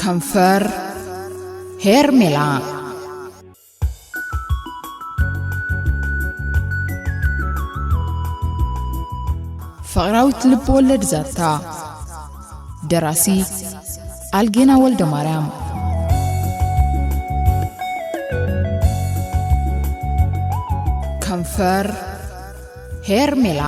ከንፈር ሄርሜላ። ፍቕራዊት ልብ ወለድ ዛንታ። ደራሲ ኣልጌና ወልደ ማርያም። ከንፈር ሄርሜላ።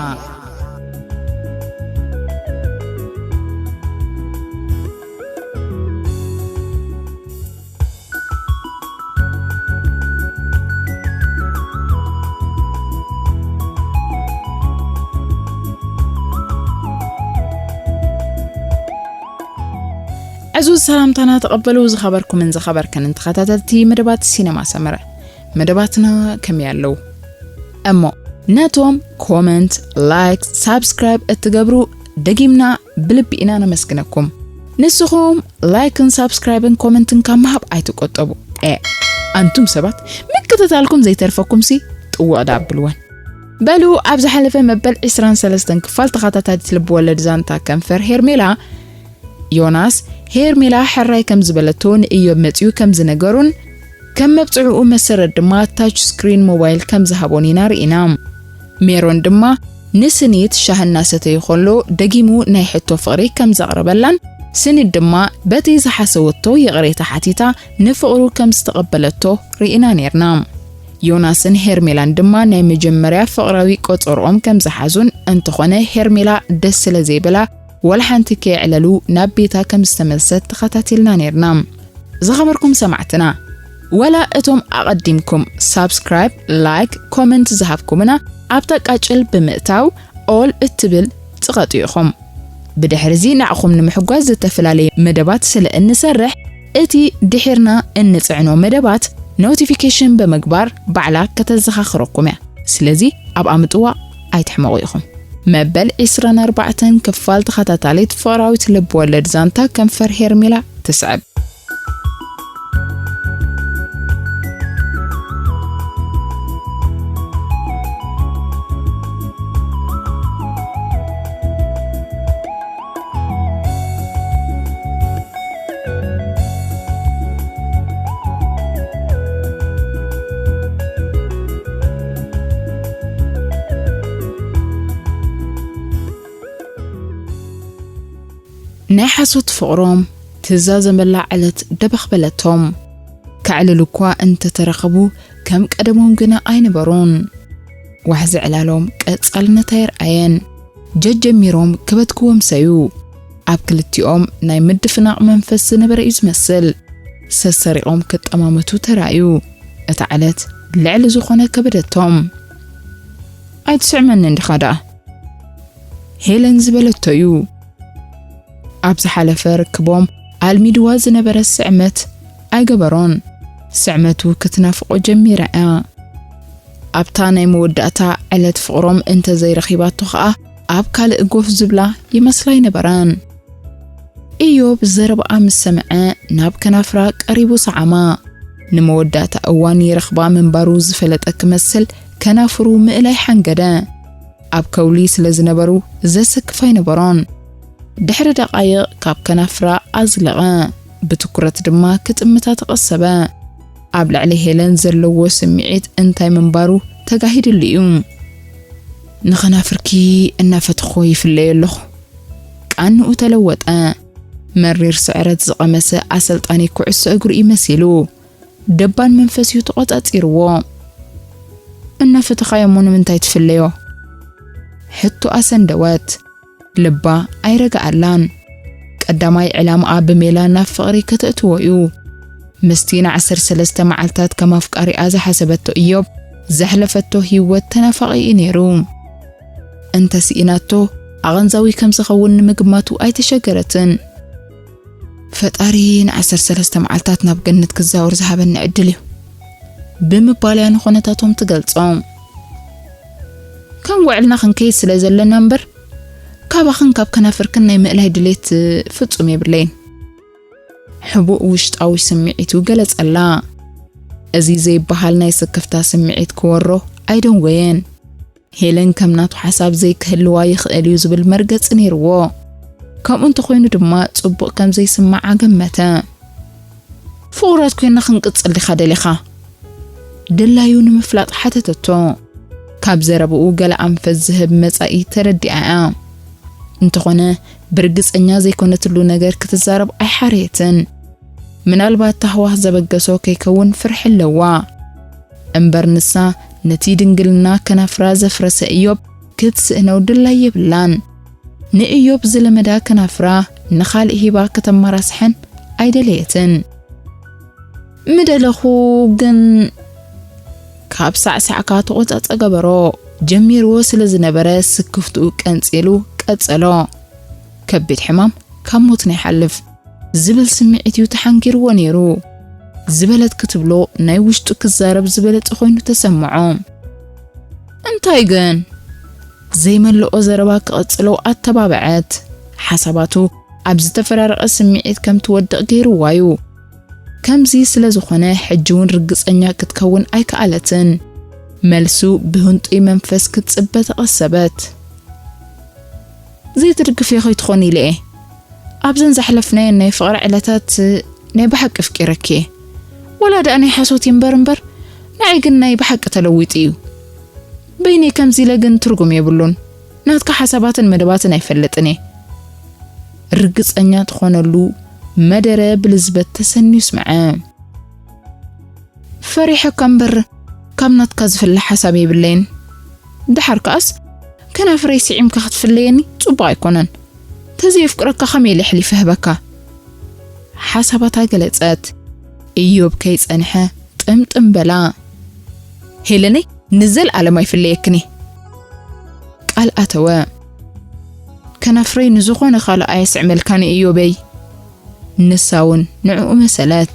ዕዙዝ ሰላምታና ተቐበሉ፣ ዝኸበርኩምን ዝኸበርክንን ተኸታተልቲ መደባት ሲነማ ሰመረ። መደባትና ከመይ ኣለዉ? እሞ ነቶም ኮመንት፣ ላይክ፣ ሳብስክራይብ እትገብሩ ደጊምና ብልቢ ኢና ነመስግነኩም። ንስኹም ላይክን ሳብስክራይብን ኮመንትን ካብ ምሃብ ኣይትቆጠቡ። ኤ፣ ኣንቱም ሰባት ምክትታልኩም ዘይተርፈኩምሲ ጥዋቕ ዳ ኣብልወን። በሉ፣ ኣብ ዝሓለፈ መበል ዕስራን ሰለስተን ክፋል ተኸታታሊት ልብ ወለድ ዛንታ ከንፈር ሄርሜላ፣ ዮናስ ሄርሜላ ሕራይ ከም ዝበለቶ ንእዮብ መጺኡ ከም ዝነገሩን ከም መብጽዕኡ መሰረት ድማ ታች ስክሪን ሞባይል ከም ዝሃቦን ኢና ርኢና። ሜሮን ድማ ንስኒት ሻሂ እናሰተዩ ከሎ ደጊሙ ናይ ሕቶ ፍቕሪ ከም ዘቕረበላን፣ ስኒት ድማ በቲ ዝሓሰወቶ ይቕሬታ ሓቲታ ንፍቕሩ ከም ዝተቐበለቶ ርኢና ኔርና። ዮናስን ሄርሜላን ድማ ናይ መጀመርያ ፍቕራዊ ቆጸርኦም ከም ዝሓዙን፣ እንተኾነ ሄርሜላ ደስ ስለ ዘይበላ ወላ ሓንቲ ከየዕለሉ ናብ ቤታ ከም ዝተመልሰት ተኸታቲልና ኔርና። ዝኸበርኩም ሰማዕትና፣ ወላ እቶም ኣቐዲምኩም ሳብስክራይብ፣ ላይክ፣ ኮመንት ዝሃብኩምና ኣብታ ቃጭል ብምእታው ኦል እትብል ጽቐጡ ኢኹም። ብድሕርዚ ንዓኹም ንምሕጓዝ ዝተፈላለየ መደባት ስለ እንሰርሕ፣ እቲ ድሒርና እንጽዕኖ መደባት ኖቲፊኬሽን ብምግባር ባዕላ ከተዘኻኽረኩም እያ። ስለዚ ኣብ ኣምጥዋ ኣይትሕመቑ ኢኹም። መበል ዕስራን ኣርባዕተን ክፋል ተኸታታሊት ፍቕራዊት ልብ ወለድ ዛንታ ከንፈር ሄርሜላ ትስዕብ። ናይ ሓሶት ፍቕሮም ትዛዘመላ ዕለት ደበኽ በለቶም። ከዕልሉ እኳ እንተተረኸቡ፣ ከም ቀደሞም ግና ኣይነበሩን። ዋሕዚ ዕላሎም ቀጻልነት ኣየርኣየን። ጀጀሚሮም ክበትክዎም ሰዩ። ኣብ ክልቲኦም ናይ ምድፍናቕ መንፈስ ዝነበረ እዩ ዝመስል። ሰሰሪቖም ክጠማመቱ ተራእዩ። እታ ዕለት ልዕሊ ዝኾነ ከበደቶም። "ኣይትስዕመንን ዲኻ ደኣ?" ሄለን ዝበለቶ እዩ። ኣብ ዝሓለፈ ርክቦም ኣልሚድዋ ዝነበረ ስዕመት ኣይገበሮን። ስዕመቱ ክትናፍቖ ጀሚራ እያ። ኣብታ ናይ መወዳእታ ዕለት ፍቕሮም እንተዘይረኺባቶ ኸኣ ኣብ ካልእ ጎፍ ዝብላ ይመስላ ኣይነበራን። ኢዮብ ዘረባኣ ምስ ሰምዐ ናብ ከናፍራ ቀሪቡ ሰዓማ። ንመወዳእታ እዋን ይረኽባ ምንባሩ ዝፈለጠ ክመስል ከናፍሩ ምእላይ ሓንገደ። ኣብ ከውሊ ስለ ዝነበሩ ዘሰክፍ ኣይነበሮን። ድሕሪ ደቓይቕ ካብ ከናፍራ ኣዝለቐ። ብትኩረት ድማ ክጥምታ ተቐሰበ። ኣብ ልዕሊ ሄለን ዘለዎ ስምዒት እንታይ ምንባሩ ተጋሂድሉ እዩ። "ንኸናፍርኪ እናፈተኹ ይፍለዮ ኣለኹ።" ቃንኡ ተለወጠ። መሪር ስዕረት ዝቐመሰ ኣሰልጣኒ ኩዕሶ እግሪ እዩ መሲሉ። ደባን መንፈስ እዩ ተቖጻጺርዎ። "እናፈተኻዮ እሞ ንምንታይ ትፍለዮ?" ሕቶ ኣሰንደወት። ልባ ኣይረግኣላን። ቀዳማይ ዕላማኣ ብሜላ ናብ ፍቕሪ ከተእትዎ እዩ። ምስቲ ንዓሰርተ ሰለስተ መዓልታት ከም ኣፍቃሪኣ ዝሓሰበቶ እዮብ ዘሕለፈቶ ህይወት ተናፋቒ እዩ ነይሩ። እንተ ስኢናቶ ኣቐንዛዊ ከም ዝኸውን ንምግማቱ ኣይተሸገረትን። "ፈጣሪ ንዓሰርተ ሰለስተ መዓልታት ናብ ገነት ክዛወር ዝሃበኒ ዕድል እዩ" ብምባል እያ ንኹነታቶም ትገልጾ። "ከም ውዕልና ክንከይድ ስለ ዘለና እምበር፣ ካባኽን ካብ ከናፍርክን ናይ ምእላይ ድሌት ፍጹም የብለይን።" ሕቡእ ውሽጣዊ ስምዒቱ ገለጸላ። እዚ ዘይበሃል ናይ ስክፍታ ስምዒት ክወሮ ኣይደንጎየን። ሄለን ከም ናቱ ሓሳብ ዘይክህልዋ ይኽእል እዩ ዝብል መርገጺ ነይርዎ። ከምኡ እንተኾይኑ ድማ ጽቡቕ ከም ዘይስምዓ ገመተ። ፍቑራት ኮይና ክንቅጽል ዲኻ ደሊኻ? ድላዩ ንምፍላጥ ሓተተቶ። ካብ ዘረብኡ ገለ ኣንፈት ዝህብ መጻኢ ተረዲኣ እያ። እንተኾነ፣ ብርግጸኛ ዘይኮነትሉ ነገር ክትዛረብ ኣይሓረየትን። ምናልባት ታህዋኽ ዘበገሶ ከይከውን ፍርሒ ኣለዋ። እምበር ንሳ ነቲ ድንግልና ከናፍራ ዘፍረሰ እዮብ ክትስእነው ድላይ የብላን። ንእዮብ ዝለመዳ ከናፍራ ንኻልእ ሂባ ከተመራስሐን ኣይደለየትን። ምደለኹ ግን ካብ ሳዕሳዕካ ተቖጻጸ ገበሮ ጀሚርዎ ስለ ዝነበረ ስክፍትኡ ቀንጺሉ ቀጸሎ። ከቢድ ሕማም ካብ ሞት ናይ ሓልፍ ዝብል ስምዒት እዩ ተሓንጊርዎ ነይሩ። ዝበለት ክትብሎ ናይ ውሽጡ ክዛረብ ዝበለጸ ኮይኑ ተሰምዖ። እንታይ ግን? ዘይመልኦ ዘረባ ክቐጽሎ ኣተባብዐት። ሓሳባቱ ኣብ ዝተፈራረቐ ስምዒት ከም ትወድቕ ገይርዋ እዩ። ከምዚ ስለ ዝኾነ፣ ሕጂ እውን ርግጸኛ ክትከውን ኣይከኣለትን። መልሱ ብህንጡይ መንፈስ ክትጽበ ተቐሰበት። ዘይትድግፍዮ ከይትኾኒ ኢለ እየ። ኣብዘን ዘሕለፍናየን ናይ ፍቕሪ ዕለታት ናይ ብሓቂ ኣፍቂረኪ እየ። ወላ ደኣ ናይ ሓሶት እዩ እምበር እምበር፣ ንዓይ ግን ናይ ብሓቂ ተለዊጡ እዩ። በይነይ ከምዚ ኢለ ግን ትርጉም የብሉን። ናትካ ሓሳባትን መደባትን ኣይፈልጥን እየ። ርግጸኛ ትኾነሉ መደረ ብልዝበት ተሰንዩ ስምዐ። ፈሪሐካ እምበር ካብ ናትካ ዝፍለ ሓሳብ የብለይን። ደሓር ከኣስ ከናፍረይ ስዒምካ ክትፍለየኒ ጽቡቕ ኣይኮነን። ተዘየፍቅረካ ከመይ ኢለ ኣሕሊፈ ህበካ? ሓሳባታ ገለጸት። እዮብ ከይጸንሐ ጥምጥም በላ። ሄለነይ ንዘልኣለም ኣይፍለየክን እየ። ቃል ኣተወ። ከናፍረይ ንዝኾነ ካልእ ኣየስዕመልካን እዮበይ። ንሳ እውን ንዕኡ መሰለት።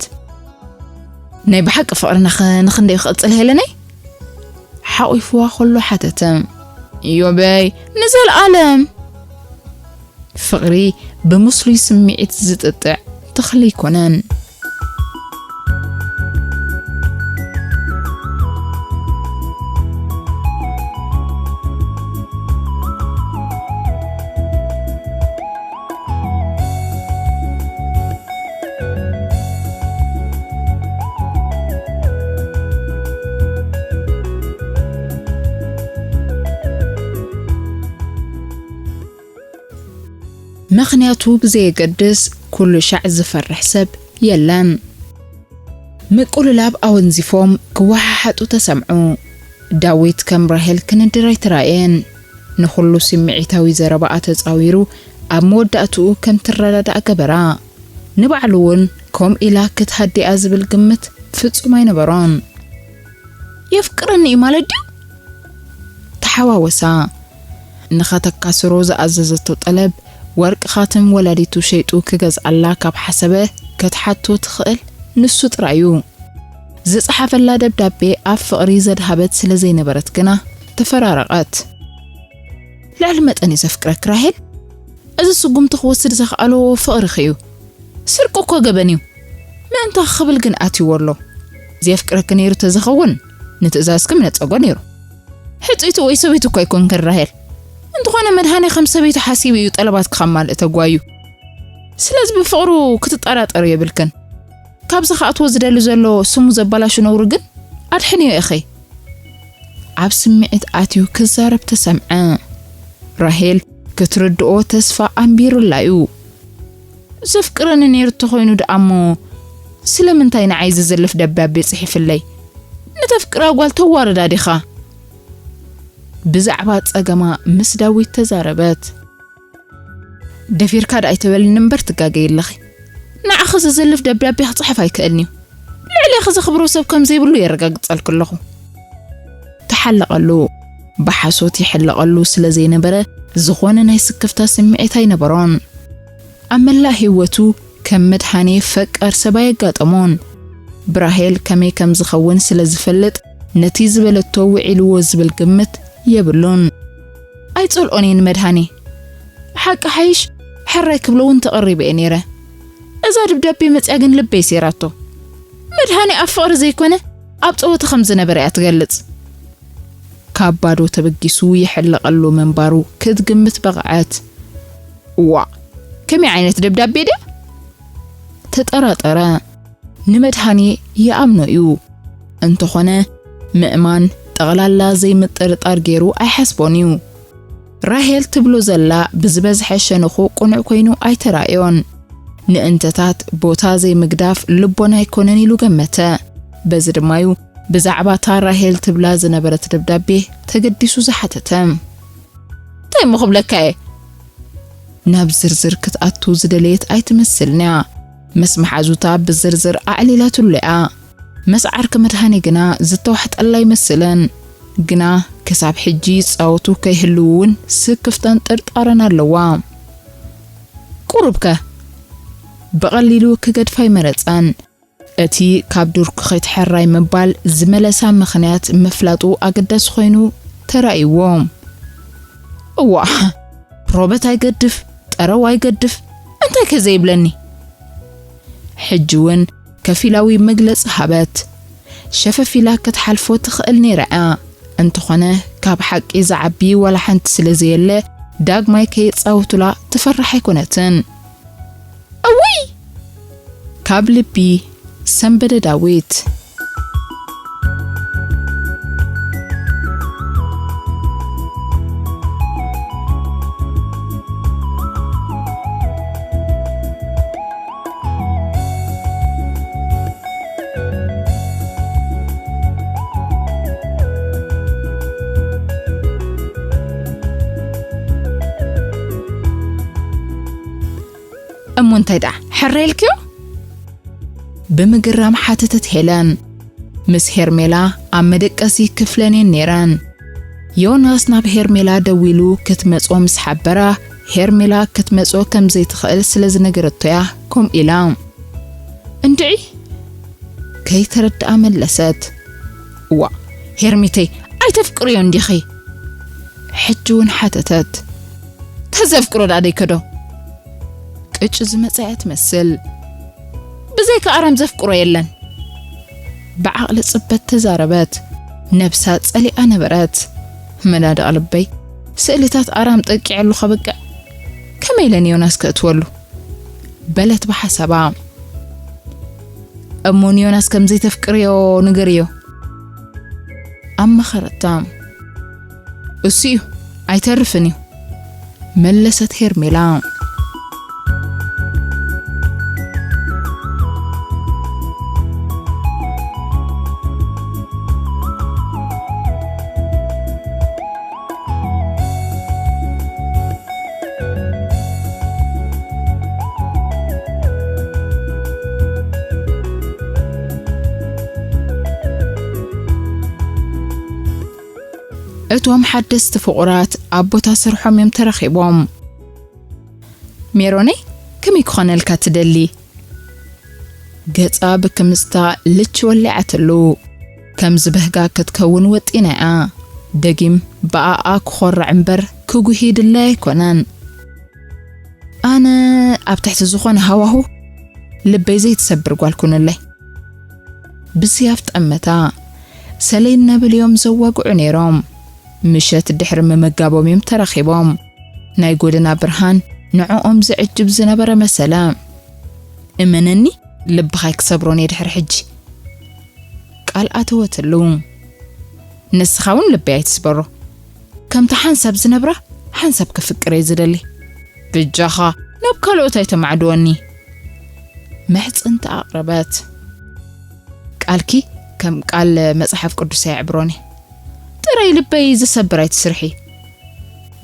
ናይ ብሓቂ ፍቕርና ኸ ንኽንደይ ክቕጽል ሄለነይ? ሓቒፍዋ ከሎ ሓተተ። እዮበይ ንዘልኣለም። ፍቕሪ ብምስሉይ ስምዒት ዝጥጥዕ ተኽሊ ኣይኮነን። ምኽንያቱ ብዘየገድስ፣ ኩሉ ሻዕ ዝፈርሕ ሰብ የለን። ምቁልላብ ኣወንዚፎም ክወሓሓጡ ተሰምዑ። ዳዊት ከም ራሄል ክንድር ኣይተራእየን። ንኹሉ ስምዒታዊ ዘረባኣ ተጻዊሩ ኣብ መወዳእትኡ ከም ትረዳዳእ ገበራ። ንባዕሉ እውን ከምኡ ኢላ ክትሃድኣ ዝብል ግምት ፍጹም ኣይነበሮን። የፍቅረኒ እዩ ማለት ድዩ? ተሓዋወሳ። ንኸተካስሮ ዝኣዘዘቶ ጠለብ፣ ወርቅኻትን ወላዲቱ ሸይጡ ክገዝኣላ ካብ ሓሰበ፣ ክትሓቶ ትኽእል ንሱ ጥራይ እዩ። ዝጸሓፈላ ደብዳቤ ኣብ ፍቕሪ ዘድሃበት ስለ ዘይነበረት ግና ተፈራረቐት። ልዕሊ መጠን እዩ ዘፍቅረኪ ራሄል። እዚ ስጉምቲ ክወስድ ዘኽኣሎ ፍቕርኺ እዩ። ስርቂ እኮ ገበን እዩ። ምእንታኺ ክብል ግን ኣትይዎ ኣሎ። ዘየፍቅረኪ ነይሩ ተዝኸውን ንትእዛዝኪ ምነጸጎ ነይሩ። ሕጽይቲ ወይ ሰበይቲ እኮ ኣይኮንክን ራሄል። እንተኾነ መድሃኔ ከም ሰበይቲ ሓሲቡ እዩ ጠለባትኪ ከማልእ ተጓዩ። ስለዚ ብፍቕሩ ክትጠራጠሩ የብልክን። ካብዚ ክኣትዎ ዝደሊ ዘሎ ስሙ ዘበላሹ ነውሪ ግን ኣድሕንዮ ኢኺ። ኣብ ስምዒት ኣትዩ ክዛረብ ተሰምዐ። ራሄል ክትርድኦ ተስፋ ኣንቢሩላ እዩ። ዘፍቅረኒ ነይሩ እንተኾይኑ ደኣ እሞ ስለምንታይ ንዓይ ዝዝልፍ ደብዳቤ ጽሒፍለይ? ንተፍቅራ ጓል ተዋርዳ ዲኻ? ብዛዕባ ጸገማ ምስ ዳዊት ተዛረበት። ደፊርካ ደኣ ኣይትበልኒ እምበር ትጋገይ ኣለኺ። ንዓኺ ዝዝልፍ ደብዳቤ ክጽሕፍ ኣይክእልን'ዩ። ልዕሌኺ ዘኽብሮ ሰብ ከም ዘይብሉ የረጋግጸልኪ ኣለኹ። ተሓለቐሉ። ብሓሶት ይሕለቐሉ ስለ ዘይነበረ፣ ዝኾነ ናይ ስክፍታ ስምዒት ኣይነበሮን። ኣብ መላእ ህይወቱ ከም መድሃኔ ፈቃር ሰብ ኣየጋጠሞን። ብራሄል ከመይ ከም ዝኸውን ስለ ዝፈልጥ፣ ነቲ ዝበለቶ ውዒልዎ ዝብል ግምት የብሉን። ኣይጸልኦን እየ ንመድሃኔ። ሓቂ ሓይሽ፣ ሕራይ ክብሎ እውን ተቐሪበ እየ ነይረ። እዛ ደብዳቤ መጽያ ግን ልበይ ሴራቶ። መድሃኔ ኣብ ፍቕሪ ዘይኮነ፣ ኣብ ጸወታ ከም ዝነበረ እያ ትገልጽ። ካብ ባዶ ተበጊሱ ይሕለቐሉ ምንባሩ ክትግምት በቕዐት። እዋእ፣ ከመይ ዓይነት ደብዳቤ ድያ? ተጠራጠረ። ንመድሃኔ ይኣምኖ እዩ። እንተኾነ፣ ምእማን ጠቕላላ ዘይምጥርጣር ገይሩ ኣይሓስቦን እዩ። ራሄል ትብሎ ዘላ ብዝበዝሐ ሸነኹ ቅኑዕ ኮይኑ ኣይተራእዮን። ንእንተታት ቦታ ዘይምግዳፍ ልቦና ኣይኮነን ኢሉ ገመተ። በዚ ድማዩ ብዛዕባ እታ ራሄል ትብላ ዝነበረት ደብዳቤ ተገዲሱ ዝሓተተ። እንታይ እሞ ክብለካ እየ? ናብ ዝርዝር ክትኣቱ ዝደለየት ኣይትመስልን እያ። ምስ መሓዙታ ብዝርዝር ኣዕሊላትሉ እያ። ምስ ዓርኪ መድሃኔ ግና ዝተዋሕጠላ ኣይመስልን። ግና ክሳብ ሕጂ ይጻወቱ ከይህልዉ እውን ስክፍታን ጥርጣረን ኣለዋ። ቁሩብከ? ብቐሊሉ ክገድፋ ኣይመረጸን። እቲ ካብ ዱር ክኸይት ሕራይ ምባል ዝመለሳ ምኽንያት ምፍላጡ ኣገዳሲ ኮይኑ ተራእይዎ። እዋ፣ ሮበት ኣይገድፍ፣ ጠረው ኣይገድፍ፣ እንታይ ከ ዘይብለኒ? ሕጂ እውን ከፊላዊ መግለጺ ሃበት። ሸፈፍ ኢላ ክትሓልፎ ትኽእል ነይራ እያ። እንተኾነ፣ ካብ ሓቂ ዝዓቢ ዋላ ሓንቲ ስለ ዘየለ፣ ዳግማይ ከየጻወቱላ ትፈርሕ ኣይኮነትን። እውይ! ካብ ልቢ ሰንበደ ዳዊት። እሞ እንታይ ደኣ፣ ሕረ ኢልክዮ? ብምግራም ሓተተት ሄለን። ምስ ሄርሜላ ኣብ መደቀሲ ክፍለን እየን ነይረን። ዮናስ ናብ ሄርሜላ ደዊሉ ክትመጾ ምስ ሓበራ፣ ሄርሜላ ክትመጾ ከም ዘይትኽእል ስለ ዝነገረቶ እያ ከምኡ ኢላ። እንድዒ? ከይተረድኣ መለሰት። እዋ፣ ሄርሚተይ፣ ኣይተፍቅርዮን ዲኺ? ሕጂ እውን ሓተተት። ተዘፍቅሮ ደኣ ደይከዶ? ቅጭ ዝመጸ እያ ትመስል። ብዘይካ ኣራም ዘፍቅሮ የለን። ብዓቕሊ ጽበት ተዛረበት። ነብሳ ጸሊኣ ነበረት። መናድቕ ልበይ፣ ስእልታት ኣራም ጠቂዐሉ ከብቅዕ፣ ከመይ ኢለ ንዮናስ ከእትወሉ? በለት ብሓሳባ። እሞ ንዮናስ ከም ዘይተፍቅርዮ ንገርዮ። ኣመኸረታ። እሱ እዩ፣ ኣይተርፍን እዩ። መለሰት ሄርሜላ። እቶም ሓደስቲ ፍቑራት ኣብ ቦታ ስርሖም እዮም ተረኺቦም። ሜሮነይ፣ ከመይ ክኾነልካ ትደሊ? ገጻ ብክምስታ ልች ወሊዓትሉ። ከም ዝበህጋ ክትከውን ወጢና እያ። ደጊም ብኣኣ ክኾርዕ እምበር ክጉሂ ድላይ ኣይኮነን። ኣነ ኣብ ትሕቲ ዝኾነ ሃዋሁ ልበይ ዘይትሰብር ጓል ኩንለይ። ብስያፍ ጠመታ። ሰሌን ነብል እዮም ዘዋግዑ ነይሮም። ምሸት ድሕሪ ምምጋቦም እዮም ተራኺቦም። ናይ ጎደና ብርሃን ንዕኦም ዝዕጅብ ዝነበረ መሰለ። እመነኒ፣ ልብኻ ኣይክሰብሮን እየ ድሕሪ ሕጂ። ቃል ኣተወትሉ። ንስኻ እውን ልበይ ኣይትስበሮ። ከምታ ሓንሳብ ዝነብራ ሓንሳብ ክፍቅር እየ ዝደሊ። ብጃኻ ናብ ካልኦት ኣይተማዕድወኒ። ምሕጽንታ ኣቕረበት። ቃልኪ ከም ቃል መጽሓፍ ቅዱስ ኣየዕብሮኒ። ጥራይ ልበይ ዝሰብር ኣይትስርሒ።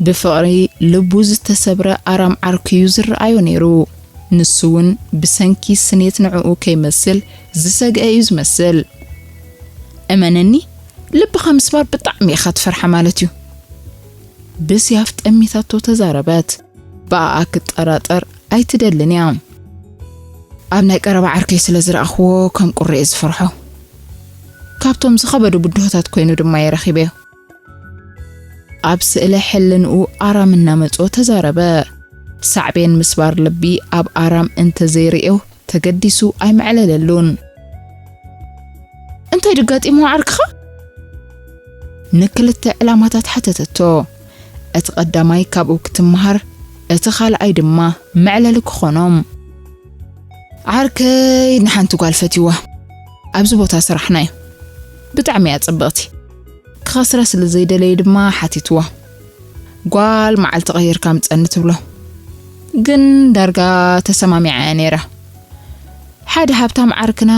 ብፍቕሪ ልቡ ዝተሰብረ ኣራም ዓርኩ እዩ ዝረኣዮ ነይሩ። ንሱ እውን ብሰንኪ ስኔት ንዕኡ ከይመስል ዝሰግአ እዩ ዝመስል። እመነኒ፣ ልብኻ ምስባር ብጣዕሚ ኢኻ ትፈርሓ ማለት እዩ። ብስያፍ ጠሚታቶ ተዛረበት። ብኣኣ ክትጠራጠር ኣይትደልን እያ። ኣብ ናይ ቀረባ ዓርከይ ስለ ዝረኣኽዎ ከም ቁሪ እየ ዝፈርሖ። ካብቶም ዝኸበዱ ብድሆታት ኮይኑ ድማ እየ ረኺበዮ። ኣብ ስእለ ሕልንኡ ኣራም እናመጾ ተዛረበ። ሳዕቤን ምስባር ልቢ ኣብ ኣራም እንተዘይርእዮ ተገዲሱ ኣይመዕለለሉን። እንታይ ድጋጢሞ ዓርክኻ? ንክልተ ዕላማታት ሓተተቶ። እቲ ቀዳማይ ካብኡ ክትመሃር፣ እቲ ካልኣይ ድማ መዕለሊ ክኾኖም። ዓርከይ ንሓንቲ ጓል ፈትይዋ። ኣብዚ ቦታ ስራሕና እዩ። ብጣዕሚ እያ ጽብቕቲ። ክኸስራ ስለ ዘይደለየ ድማ ሓቲትዋ። ጓል መዓልቲ ቀይርካ ምጸኒ ትብሎ። ግን ዳርጋ ተሰማሚዓ እያ ነይራ። ሓደ ሃብታም ዓርክና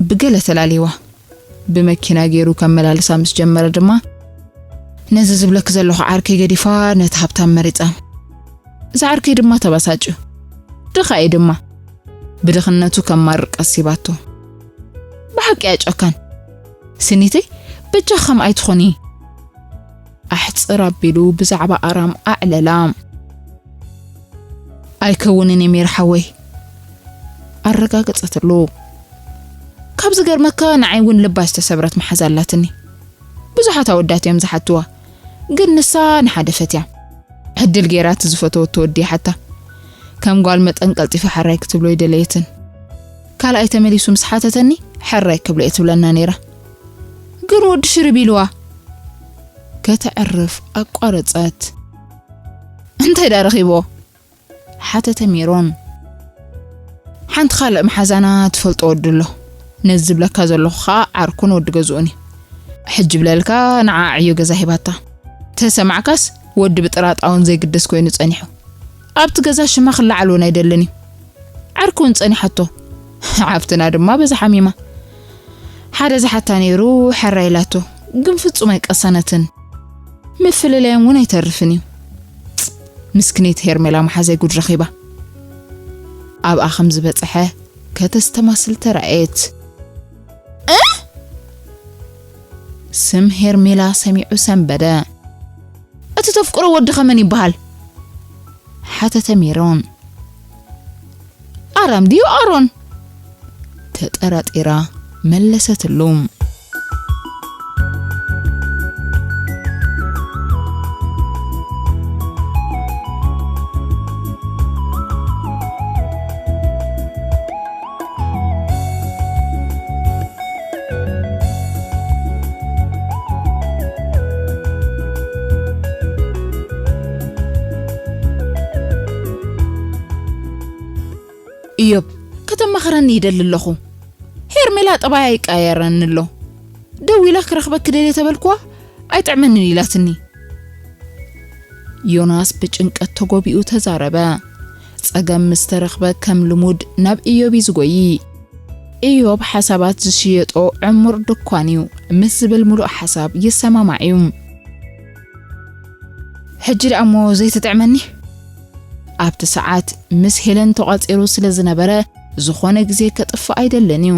ብገለ ተላልይዋ። ብመኪና ገይሩ ከመላልሳ ምስ ጀመረ ድማ፣ ነዚ ዝብለኪ ዘለኹ ዓርከይ ገዲፋ ነቲ ሃብታም መሪጻ። እዚ ዓርከይ ድማ ተባሳጭ እዩ። ድኻ እዩ ድማ። ብድኽነቱ ከማርር ቀስ ሂባቶ። ብሓቂ እያ ጨካን። ስኒተይ፣ በጃ ከም ኣይትኾኒ። ኣሕጽር ኣቢሉ ብዛዕባ ኣራም ኣዕለላ። ኣይከውንን እዩ ሜር ሓወይ፣ ኣረጋገጸትሉ። ካብ ዝገርመካ ንዓይ እውን ልባ ዝተሰብረት መሓዛ ኣላትኒ። ብዙሓት ኣወዳት እዮም ዝሓትዋ፣ ግን ንሳ ንሓደ ፈትያ። ዕድል ገይራ እቲ ዝፈተወቶ ወዲ ይሓታ። ከም ጓል መጠን ቀልጢፋ ሕራይ ክትብሎ ይደለየትን። ካልኣይ ተመሊሱ ምስ ሓተተኒ ሕራይ ክብሎ እየ ትብለና ነይራ። ግን ወዲ ሽርብ ኢልዋ። ከተዕርፍ ኣቋረጸት። እንታይ ዳ ረኺቦ? ሓተተ ሜሮን። ሓንቲ ካልእ መሓዛና ትፈልጦ ወዲ ኣሎ። ነዚ ዝብለካ ዘለኹ ኸኣ ዓርኩን ወዲ ገዝኡን እዩ። ሕጂ ብለልካ ንዓ ዕዮ ገዛ ሂባታ። ተሰማዕካስ ወዲ ብጥራጣውን ዘይግደስ ኮይኑ ጸኒሑ። ኣብቲ ገዛ ሽማ ክለዓል እውን ኣይደልን እዩ። ዓርኩ እውን ጸኒሓቶ። ሓፍትና ድማ በዛ ሓሚማ። ሓደ ዝሓታ ነይሩ ሕራይ ኢላቶ። ግን ፍጹም ኣይቀሰነትን። ምፍልላዮም እውን ኣይተርፍን እዩ። ምስክነይቲ ሄርሜላ መሓዛይ ጉድ ረኺባ። ኣብኣ ከም ዝበጽሐ ከተስተማስል ተራእየት። እ? ስም ሄርሜላ ሰሚዑ ሰንበደ። እቲ ተፍቅሮ ወዲ ኸመን ይበሃል? ሓተተ ሜሮን። ኣራም ድዩ ኣሮን? ተጠራጢራ መለሰትሉ። ኢዮብ፣ ከተማኽረኒ ይደሊ ኣለኹ። ሄርሜላ ጠባያ ይቀያየረኒ ኣሎ። ደዊላ ክረኽበኪ ደልየ ተበልኩዋ፣ ኣይጥዕመንን ኢላትኒ። ዮናስ ብጭንቀት ተጎቢኡ ተዛረበ። ጸገም ምስ ተረኽበ ከም ልሙድ ናብ ኢዮብ እዩ ዝጎዪ። ኢዮብ ሓሳባት ዝሽየጦ ዕሙር ድኳን እዩ ምስ ዝብል ምሉእ ሓሳብ ይሰማማዕ እዩ። ሕጂ ደኣ እሞ ዘይትጥዕመኒ? ኣብቲ ሰዓት ምስ ሄለን ተቋጺሩ ስለ ዝነበረ፣ ዝኾነ ግዜ ከጥፍእ ኣይደልን እዩ።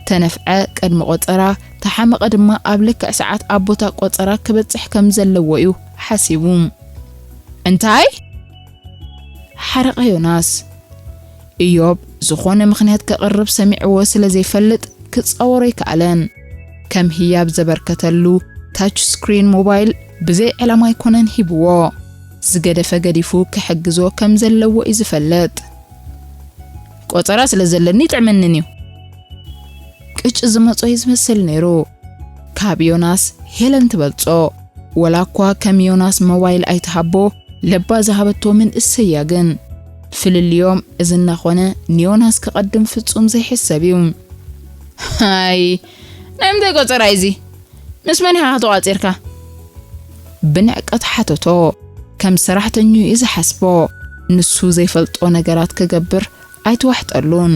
ተነፍዐ ቅድሚ ቆጸራ፣ ተሓመቐ ድማ ኣብ ልክዕ ሰዓት ኣብ ቦታ ቆጸራ ክበጽሕ ከም ዘለዎ እዩ ሓሲቡ። እንታይ? ሓረቐ ዮናስ። ኢዮብ ዝኾነ ምኽንያት ከቕርብ ሰሚዕዎ ስለ ዘይፈልጥ ክጻወሮ ኣይከኣለን። ከም ህያብ ዘበርከተሉ ታች ስክሪን ሞባይል ብዘይ ዕላማ ኣይኮነን ሂብዎ። ዝገደፈ ገዲፉ ክሕግዞ ከም ዘለዎ እዩ ዝፈልጥ። ቆጸራ ስለ ዘለኒ ይጥዕመንን እዩ። ቅጭ ዝመጾ እዩ ዝመስል ነይሩ። ካብ ዮናስ ሄለን ትበልጾ። ወላ እኳ ከም ዮናስ ሞባይል ኣይትሃቦ፣ ለባ ዝሃበቶ መንእሰይ እያ ግን። ፍልልዮም እዚ እናኾነ ንዮናስ ክቐድም ፍጹም ዘይሕሰብ እዩ። ሃይ፣ ናይ ምንታይ ቆጸራ እዩ እዚ? ምስ መን ኢኻ ተቋጺርካ? ብንዕቀት ሓተቶ። ከም ሰራሕተኛኡ እዩ ዝሓስቦ። ንሱ ዘይፈልጦ ነገራት ክገብር ኣይትዋሕጠሉን።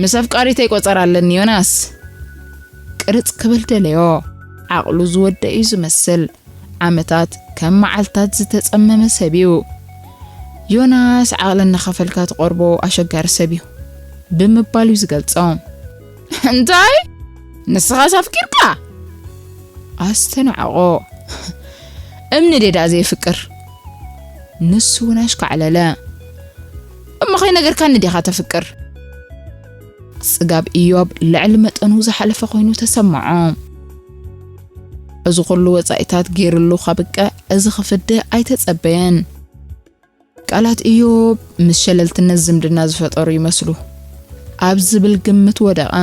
ምስ ኣፍቃሪተይ ቆጸራ ኣለኒ ዮናስ። ቅርጽ ክብል ደለዮ። ዓቕሉ ዝወደእ እዩ ዝመስል። ዓመታት ከም መዓልታት ዝተጸመመ ሰብ እዩ። ዮናስ ዓቕሊ እናኸፈልካ ትቐርቦ ኣሸጋሪ ሰብ እዩ ብምባል እዩ ዝገልጾ። እንታይ? ንስኻስ ኣፍቂርካ? ኣስተናዕቖ። እምኒ ድየ ደኣ ዘየፍቅር? ንሱ እውን ኣሽካዕለለ። እሞ ከይነገርካኒ ዲኻ ተፍቅር? ጽጋብ ኢዮብ ልዕሊ መጠኑ ዝሓለፈ ኮይኑ ተሰምዖ። እዚ ኩሉ ወጻኢታት ገይርሉ ከብቅዕ እዚ ክፍድህ ኣይተጸበየን። ቃላት ኢዮብ ምስ ሸለልትነት ዝምድና ዝፈጠሩ ይመስሉ ኣብ ዝብል ግምት ወደቐ።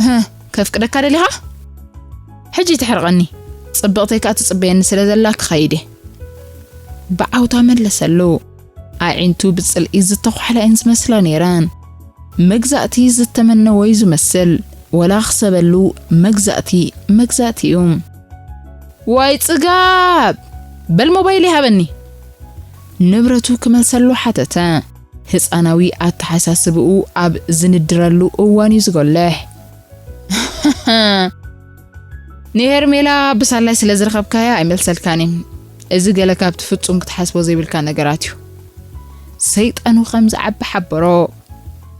እህ፣ ከፍቅደካ ደሊኻ? ሕጂ ተሕርቐኒ። ጽብቕተይ ከኣ ትጽበየኒ ስለ ዘላ ክኸይድ እየ። ብዓውታ መለሰሉ። ኣዒንቱ ብጽልኢ ዝተዃሕላ እየን ዝመስላ ነይረን። መግዛእቲ ዝተመነዎ እዩ ዝመስል። ወላ ክሰበሉ መግዛእቲ፣ መግዛእቲ እዩ። "ዋይ ጽጋብ! በል ሞባይል ይሃበኒ!" ንብረቱ ክመልሰሉ ሓተተ። ህጻናዊ ኣተሓሳስብኡ ኣብ ዝንድረሉ እዋን እዩ ዝጎልሕ። "ንሄርሜላ ብሳላይ ስለ ዝረኸብካያ ኣይመልሰልካን እዩ። እዚ ገለ ካብቲ ፍጹም ክትሓስቦ ዘይብልካ ነገራት እዩ።" ሰይጣኑ ከም ዝዓቢ ሓበሮ።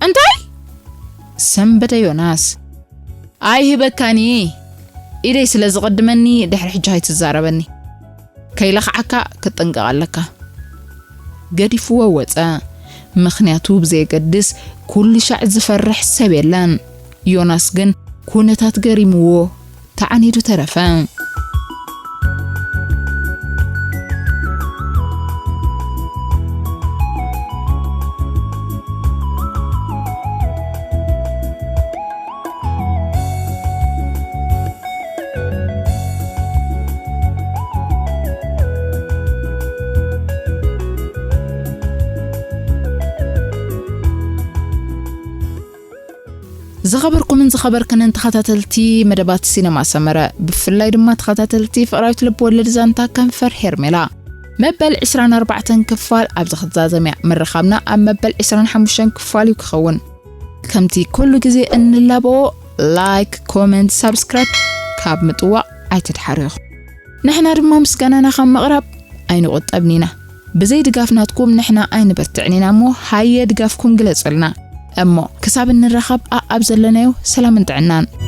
"እንታይ?" ሰንበደ ዮናስ። "ኣይህበካን እየ። ኢደይ ስለ ዝቕድመኒ ድሕሪ ሕጂ ኣይትዛረበኒ። ከይለኽዓካ ክትጥንቀቕ ኣለካ።" ገዲፍዎ ወጸ። ምኽንያቱ ብዘየገድስ ኩሉ ሻዕ ዝፈርሕ ሰብ የለን። ዮናስ ግን ኩነታት ገሪምዎ ተዓኒዱ ተረፈ። ዝኸበርኩምን ዝኸበርክንን ተኸታተልቲ መደባት ሲነማ ሰመረ፣ ብፍላይ ድማ ተኸታተልቲ ፍቕራዊት ልብ ወለድ ዛንታ ከንፈር ሄርሜላ፣ መበል ዕስራን ኣርባዕተን ክፋል ኣብዚ ክትዛዘም እያ። ምርኻብና ኣብ መበል ዕስራን ሓሙሽተን ክፋል እዩ ክኸውን። ከምቲ ኩሉ ግዜ እንላበዎ፣ ላይክ፣ ኮመንት፣ ሳብስክራይብ ካብ ምጥዋቕ ኣይትድሓሩ ኢኹም። ንሕና ድማ ምስጋናና ካብ ምቕራብ ኣይንቑጠብን ኢና። ብዘይ ድጋፍ ናትኩም ንሕና ኣይንበርትዕን ኢና እሞ፣ ሃየ ድጋፍኩም ግለጹልና። እሞ ክሳብ እንራኸብ ኣኣብ ዘለናዮ ሰላምን ጥዕናን።